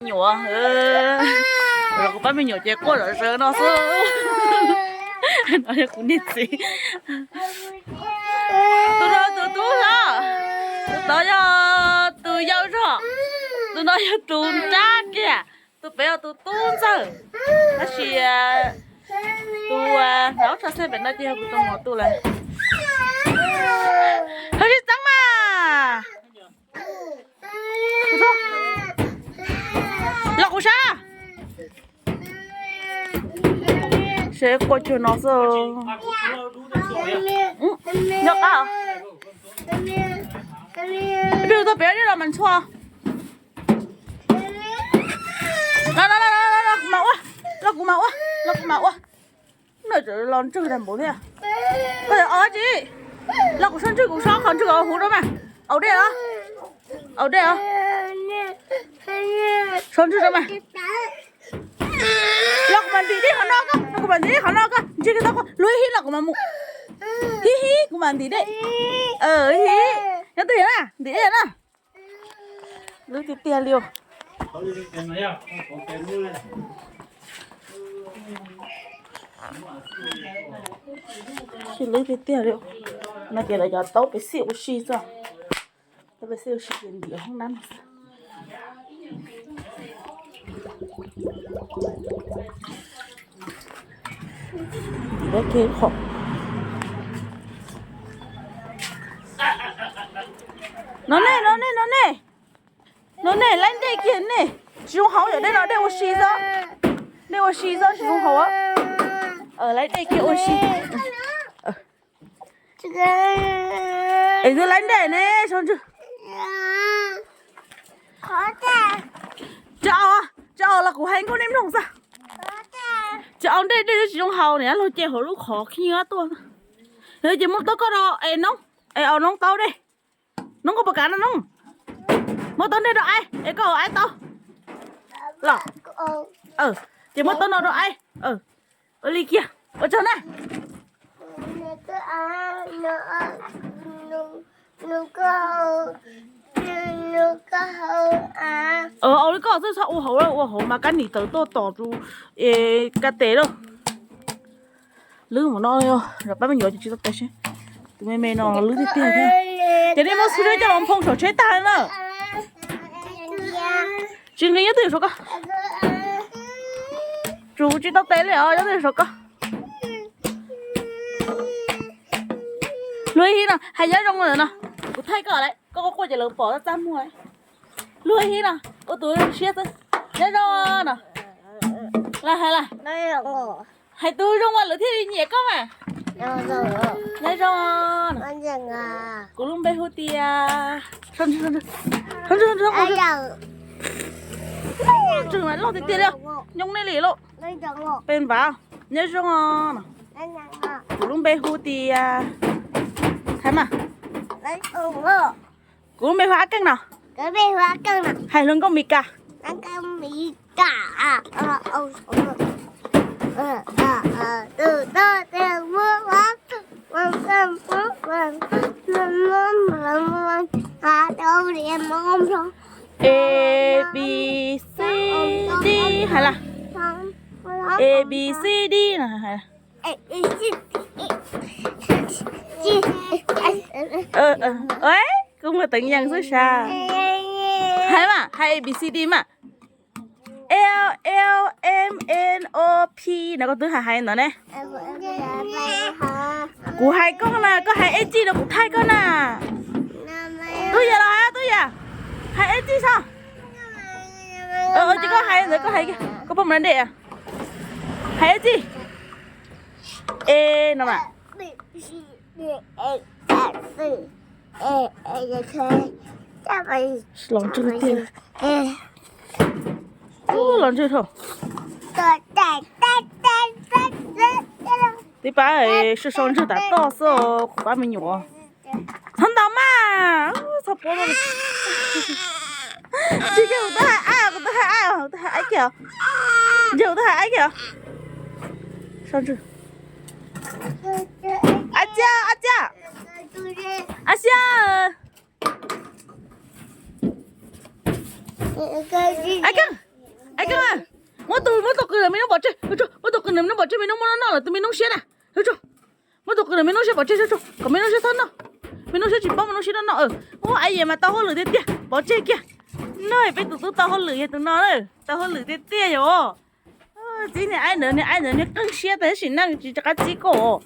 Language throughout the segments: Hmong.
Nyuam, los kuv pab me nyuam ces quaj zom zaws no xwb. No yog kuv niag txiv. Tus no tus tub zog, tus tod yog tus yau zog, tus no yog tus nrab kiag, tus pem yog tus tub ntxawg. Tab sis tus hnav ub tso xej pem no ces yog kuv tus muam tus lawm. Hauv sib txeeb mas. Los kuv sab. Seb quaj cuag no xwb. Nyob qab. Peb tau pem dib los mas ntxhua. Los, los, los, los, los kuv mam ua, los kuv mam ua, los kuv mam ua. Los ntswg dag npaum thiab. Koj os tsi, los kuv sab ntswg, kuv sab qhov ntswg huv rau mas. Au dej os, au dej os. Sab ntswg rau mas. Los kuv mam ntim dej qhov no koj, los kuv mam ntim dej qhov no koj, ntsia kiag tau koj, luag hib los kuv mam mus. Hib hib kuv mam ntim dej. Hib, nyob twg na, ntim dej na. Lwb tiag tiag li. Lwb tiag tiag li. No ces lawv cov taub pem xij ua si xwb. Taub pem xij ua si ces ntim hoob nab no xwb. No nej, no nej, no nej. No nej, laib dej kiag nej. Tsis zoo haus yom, dej no dej ua si xwb. Dej ua si xwb tsis zoo haus. Laib dej kiag ua si. Es twb laib dej ne, sab ntswg. Tsis au, tsis au los kuv hais nkauj nej mloog xwb. Tsis au, dej dej tsis zoo haus ne, luag ce hauv lub qhov khib nyiab tuaj. Ces muab taub koj rau es noob, es au noob taub dej. Noob koj puas kam no noob? Muab taub dej rau aib es koj aib tau los. Ces muab taub no rau aib. Ua li kiag, ua tsaug na. Au li koj xwb, txhob ua hauv, ua hauv mas kab nim tawm tuaj tom tus ka tes lauj. Lwb mus no, pab me nyuam ces tsis tau tes seb. Tus me me no lwb tiag tiag thiab. Ces nej muab xub dawb coj los nphoo saum tsheb tag na. Tsis nqis, nyob twj ywm saum koj. Tsuas tsis tau tes li os, nyob twj ywm saum koj. Luag hib no, hais nyob zoo no, kuv thaij koj lawm, koj quaj quaj ces lawv pom txaj muag. Luag hib no, ua tus zoo siab xwb. Nyob zoo no. Los hais, hais tus zoo mas lawv thiaj li nyiam koj mas. Nyob zoo. Kuv lub npe hu tias, ntswg loj tiag tiag li, nyob nej li lauj. Peb npab, nyob zoo. Kuv lub npe hu tias, hais mas. Kuv lub npe hu Ab Keej no. Hais hluas nkauj Mes Kas. A, B, C, D, hais las. A, B, C, D no. Kuv mus teev yees xwb sas. Hais mas, hais A, B, C, D mas. L, L, M, N, O, P no koj twb hais hais ntawd ne. Kuv hais koj na, koj hais A G no kuv thaij koj na. Tub yam los hais tub yam. Hais A G soj. Ces koj hais ntawd koj hais, koj poj mus dej. Hais A G. E no mas. Los ntswg tiag. Los ntswg dhau. Tib pab sau sau ntswg tam toj xwb, kuv pab me nyuam. Txhob ntaus mas, txhob puab. Tsis yog kuv twb hais ab, kuv twb hais ab, kuv twb hais ab kiag. Yog kuv twb hais ab kiag. Sau ntswg. Ab Xiab, Ab Xiab. Ab Xiab. Ab Keej. qw ntawm me noob pov tseg, muab tus qw ntawm me noob pov tseg, me noob muab noj noj lawm tus me noob siab na. Muab tus qw ntawm me noob siab pov tseg, kom me noob siab txhob noj. Me noob siab tsis paub, me noob siab txhob noj. Ua, Aiv Yas mas tau hauj lwm tiag tiag, pov tseg kiag. No peb tus tub tau hauj lwm yog tus no, tau hauj lwm tiag tiag yom. Txib niag Aiv ntawd, niag Aiv ntawd niag qeej siab tab sis neej tsis rov qab txib koj.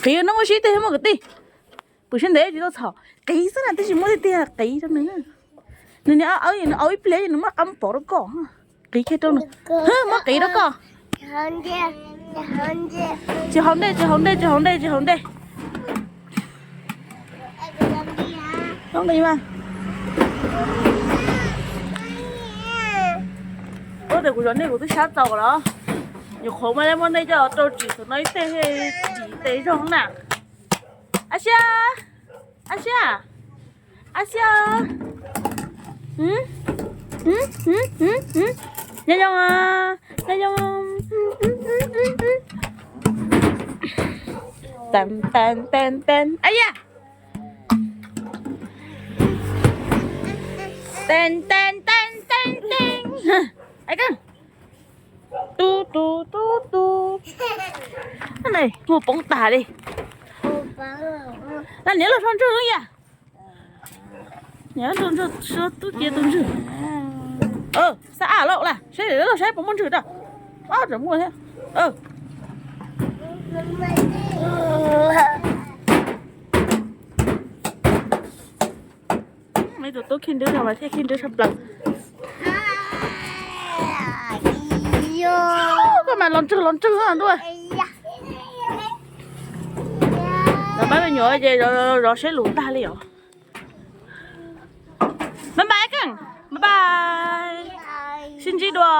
Qiv noob ua si tiag muaj kwv tij. Pum siab ntev tsis tau txhom, qiv xwb na, twb tsis muaj tiag tiag qiv rau nws. Nws niag awb, nws au ib pliag nws muab qab pov rau koj. Qiv kiag rau nws. Muab qiv rau koj. Tsis haus dej, tsis haus dej, tsis haus dej, tsis haus dej. Ub, tias kuv zov nej kuv twb sab txaus los. Nyuam qhuav muaj muaj nej coj rau tsim xov no ib teg, tsim tes zoo na. A xia, a xia, a xia. Nyob zoo, nyob zoo. Tan tan tan tan, a ya. Tan tan tan tan tan. Ai koj. Tu tu tu tu. Ua poob tag li. Na niam, los so ntswg no yom. Niam, los so ntswg, tub cia tus ntswg. Xav a lauj, saib los saib puas muaj ntswg rau. Ob, tseem muaj thiab. Tus tub khib nrwb no mas thiaj khib nrwb tshaj plaws. Koj mas los ntswg los ntswg ntua. Los pab me nyuam ces zov saib lus tag li os. Bye bye koj, bye bye. Sib ntsib dua.